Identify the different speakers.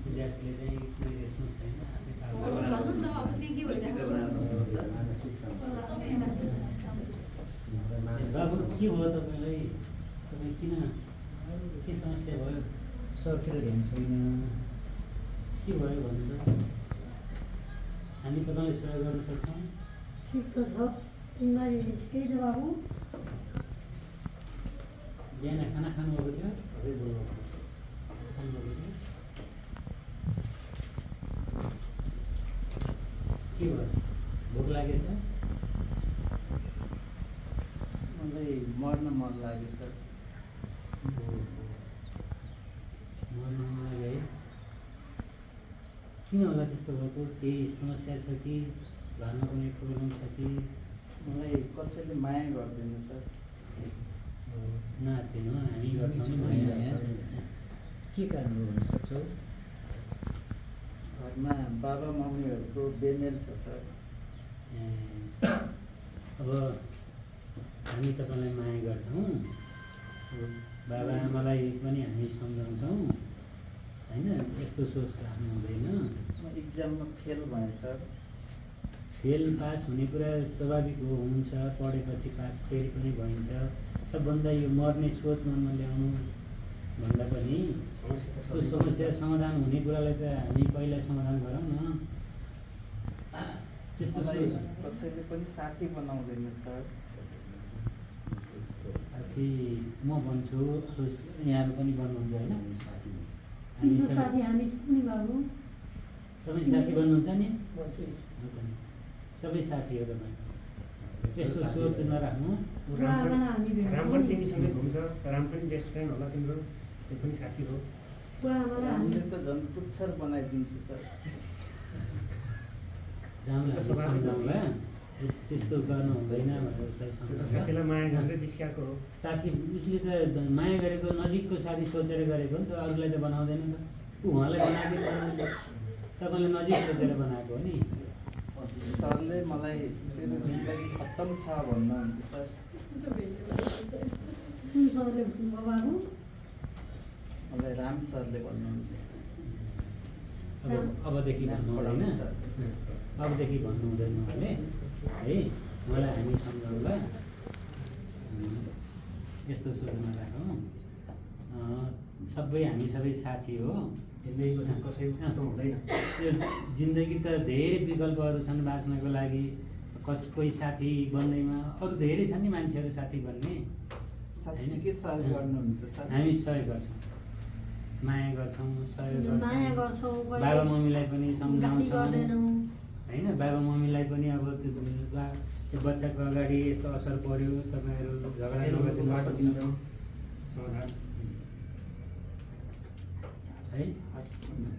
Speaker 1: विद्यार्थीले चाहिँ कुनै रेस्पन्स छैन बाबु के भयो तपाईँलाई तपाईँ किन के समस्या भयो
Speaker 2: सरतिर ध्यान छैन
Speaker 1: के भयो भन्नु त हामी तपाईँलाई सहयोग गर्न सक्छौँ
Speaker 3: ठिक त छ तिमीलाई ठिकै छ बाबु
Speaker 1: बिहान खाना खानुभएको थियो अझै बोल्नुभएको खानुभएको थियो के भयो भोक लागेछ
Speaker 2: मलाई मर्न मन लाग्यो सर
Speaker 1: मर्न मन लाग्यो है किन होला त्यस्तो भएको केही समस्या छ कि घरमा कुनै प्रब्लम छ कि
Speaker 2: मलाई कसैले माया गर्दैन सर
Speaker 1: नहात्तिनु हामी गर्छौँ नि माया
Speaker 2: के कारण हो भन्न सक्छौ घरमा बाबा मम्मीहरूको बेमेल छ सर
Speaker 1: अब हामी तपाईँलाई माया गर्छौँ बाबा आमालाई पनि हामी सम्झाउँछौँ होइन यस्तो सोच राख्नु हुँदैन
Speaker 2: म इक्जाममा फेल भएँ सर
Speaker 1: फेल पास हुने कुरा स्वाभाविक हो हुन्छ पढेपछि पास फेरि पनि भइन्छ सबभन्दा यो मर्ने सोच मनमा ल्याउनु भन्दा पनि त्यो समस्या समाधान हुने कुरालाई त हामी पहिला समाधान गरौँ न त्यस्तो
Speaker 2: मलाई कसैले पनि साथी बनाउँदैन सर
Speaker 1: साथी म भन्छु यहाँहरू पनि भन्नुहुन्छ होइन
Speaker 3: तिम्रो साथी हामी छौँ नि बाबु
Speaker 1: तपाईँ साथी बन्नुहुन्छ नि हो त नि सबै साथी हो तपाईँ त्यस्तो सोच नराख्नु
Speaker 4: राम पनि तिमीसँगै घुम्छ राम पनि बेस्ट फ्रेन्ड होला तिम्रो त्यो पनि साथी हो
Speaker 2: हामीले त झन् पुच्छर बनाइदिन्छु सर
Speaker 1: रामलाई सम्झाउँला त्यस्तो गर्नु हुँदैन भनेर
Speaker 4: साथीलाई माया गरेर जिस्काएको हो
Speaker 1: साथी उसले त माया गरेको नजिकको साथी सोचेर गरेको नि त अरूलाई त बनाउँदैन त उहाँलाई बनाएको तपाईँले नजिक सोचेर बनाएको हो नि
Speaker 2: सरले मलाई तेरो जिन्दगी खत्तम छ भन्नुहुन्छ सर
Speaker 3: कुन सरले भन्नुभयो बाबु
Speaker 2: मलाई राम सरले भन्नुहुन्छ
Speaker 1: अबदेखि भन्नु हुँदैन अबदेखि भन्नु हुँदैन उहाँले है उहाँलाई हामी सम्झाउँला यस्तो सोच नराखौँ सबै हामी सबै साथी हो
Speaker 4: जिन्दगीको कसैको खत्तम हुँदैन
Speaker 1: यो जिन्दगी त धेरै विकल्पहरू छन् बाँच्नको लागि कोही साथी बन्दैमा अरू धेरै छन् नि मान्छेहरू साथी बन्ने
Speaker 2: साँच्चीकै सहयोग गर्नुहुन्छ सर
Speaker 1: हामी सहयोग गर्छौँ माया गर्छौँ सहयोग
Speaker 3: माया
Speaker 1: गर्छौँ
Speaker 3: गर्छौँ
Speaker 1: बाबा मम्मीलाई पनि सम्झाउँछौँ
Speaker 3: गर्दैनौँ
Speaker 1: होइन बाबा मम्मीलाई पनि अब त्यो बच्चाको अगाडि यस्तो असर पर्यो तपाईँहरू झगडा नगरिदिनु
Speaker 4: बाटो दिन्छौँ समाधान
Speaker 1: है
Speaker 2: हस् हुन्छ